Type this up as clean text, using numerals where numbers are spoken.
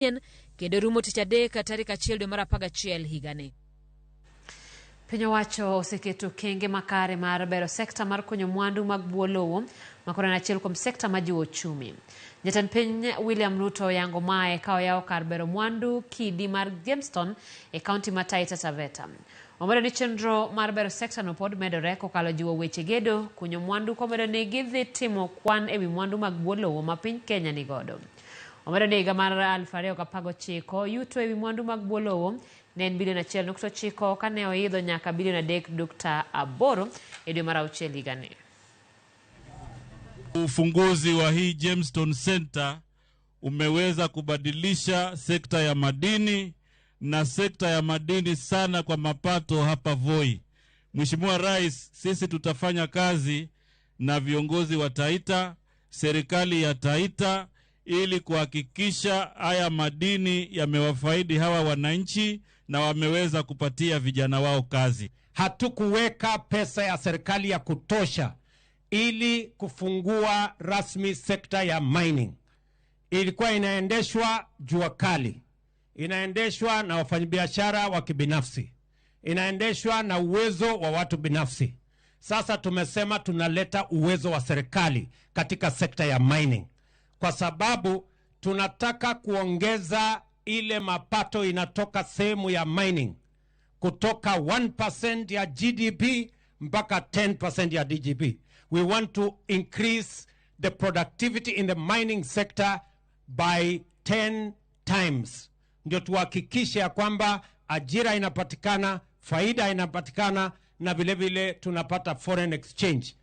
Manyien kendo rumo tich adek tarik 1 dwe mar 11 higani. Piny owacho oseketo okenge makare mar bero sekta mar kunyo mwandu mag bwo lowo ma koro en achiel kuom sekta majiwo uchumi. Jatend piny William Ruto oyango mae ka oyawo kar bero mwandu kidi mar Gemstone e kaunti ma Taita Taveta. Omedo ni chenro mar bero sekta no pod medore kokalo jiwo weche gedo, kunyo mwandu komedo ni gidhi timo kwan ewi mwandu mag bwo lowo ma piny Kenya nigodo. Omedo ni higa mar 2019 yuto ewi mwandu mag bwo lowo ne en bilion 1.9 kane oidho nyaka bilion 3.8 e dwe mar auchiel higani. Ufunguzi wa hii Gemstone Center umeweza kubadilisha sekta ya madini na sekta ya madini sana kwa mapato hapa Voi. Mheshimiwa Rais, sisi tutafanya kazi na viongozi wa Taita, serikali ya Taita ili kuhakikisha haya madini yamewafaidi hawa wananchi na wameweza kupatia vijana wao kazi. Hatukuweka pesa ya serikali ya kutosha ili kufungua rasmi sekta ya mining. Ilikuwa inaendeshwa jua kali, inaendeshwa na wafanyabiashara wa kibinafsi, inaendeshwa na uwezo wa watu binafsi. Sasa tumesema tunaleta uwezo wa serikali katika sekta ya mining, kwa sababu tunataka kuongeza ile mapato inatoka sehemu ya mining kutoka 1% ya GDP mpaka 10% ya GDP. We want to increase the productivity in the mining sector by 10 times, ndio tuhakikishe ya kwamba ajira inapatikana, faida inapatikana na vilevile tunapata foreign exchange.